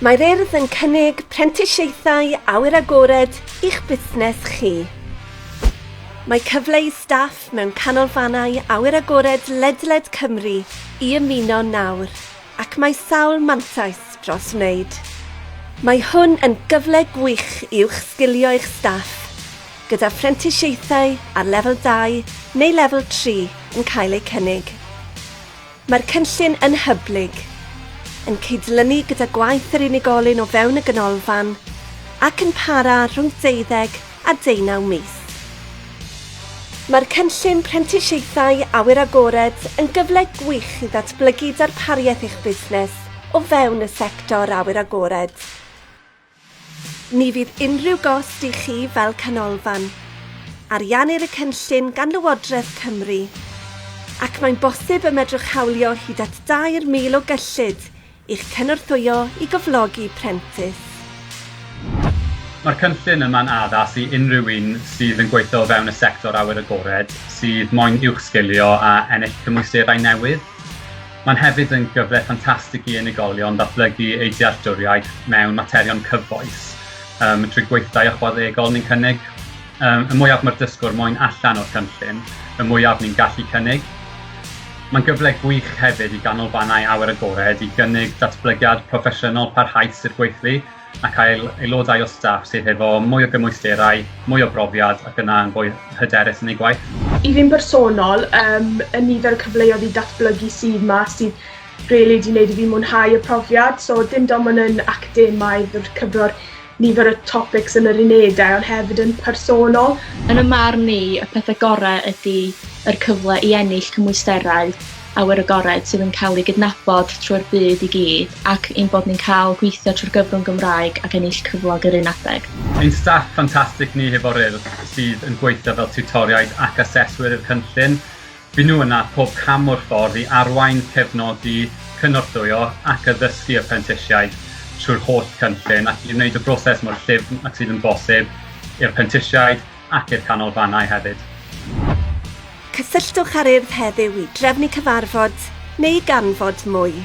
Mae'r Urdd yn cynnig prentisiaethau awyr agored i'ch busnes chi. Mae cyfle i staff mewn canolfannau awyr agored ledled Cymru i ymuno nawr, ac mae sawl mantais dros wneud. Mae hwn yn gyfle gwych i uwchsgilio eich staff, gyda phrentisiaethau ar lefel 2 neu lefel 3 yn cael eu cynnig. Mae'r cynllun yn hyblyg, yn cydlynu gyda gwaith yr unigolyn o fewn y ganolfan ac yn para rhwng deuddeg a deunaw mis. Mae'r cynllun Prentisiaethau Awyr Agored yn gyfle gwych i ddatblygu darpariaeth eich busnes o fewn y sector awyr agored. Ni fydd unrhyw gost i chi fel canolfan. Ariannir y cynllun gan Lywodraeth Cymru, ac mae'n bosib y medrwch hawlio hyd at 3,000 o gyllid i'ch cynorthwyo i gyflogi prentis. Mae'r cynllun yma'n addas i unrhyw un sydd yn gweithio o fewn y sector awyr agored sydd moyn uwchsgilio a ennill cymwysterau newydd. Mae'n hefyd yn gyfle ffantastig i unigolion ddatblygu eu dealltwriaeth mewn materion cyfoes um, trwy gweithdai ychwanegol ni'n cynnig. Um, y mwyaf mae'r dysgwr moyn allan o'r cynllun, y mwyaf ni'n gallu cynnig. Mae'n gyfle gwych hefyd i ganolfannau awyr agored i gynnig datblygiad proffesiynol parhaus i'r gweithlu a cael aelodau o staff sydd hefo mwy o gymwysterau, mwy o brofiad ac yna yn fwy hyderus yn eu gwaith. I fi'n bersonol, um, y nifer o cyfleoedd i datblygu sydd 'ma sydd really 'di wneud i fi mwynhau y profiad. So dim dim ond yn academaidd yr cyfro'r nifer o topics yn yr unedau, ond hefyd yn personol. Yn y marn i, y pethau gorau ydy yr cyfle i ennill cymwysterau awyr agored sydd yn cael ei gydnabod trwy'r byd i gyd ac ein bod ni'n cael gweithio trwy'r gyfrwng Gymraeg ac ennill cyflog yr un adeg. Ein staff ffantastig ni hefo'r Urdd sydd yn gweithio fel tiwtoriaid ac aseswyr i'r cynllun. Fy nhw yna pob cam o'r ffordd i arwain, cefnogi, cynorthwyo ac addysgu y prentisiaid trwy'r holl cynllun ac i wneud y broses mor llyfn ag sydd yn bosib i'r prentisiaid ac i'r canolfannau hefyd. Cysylltwch â'r Urdd heddiw i drefnu cyfarfod neu i ganfod mwy.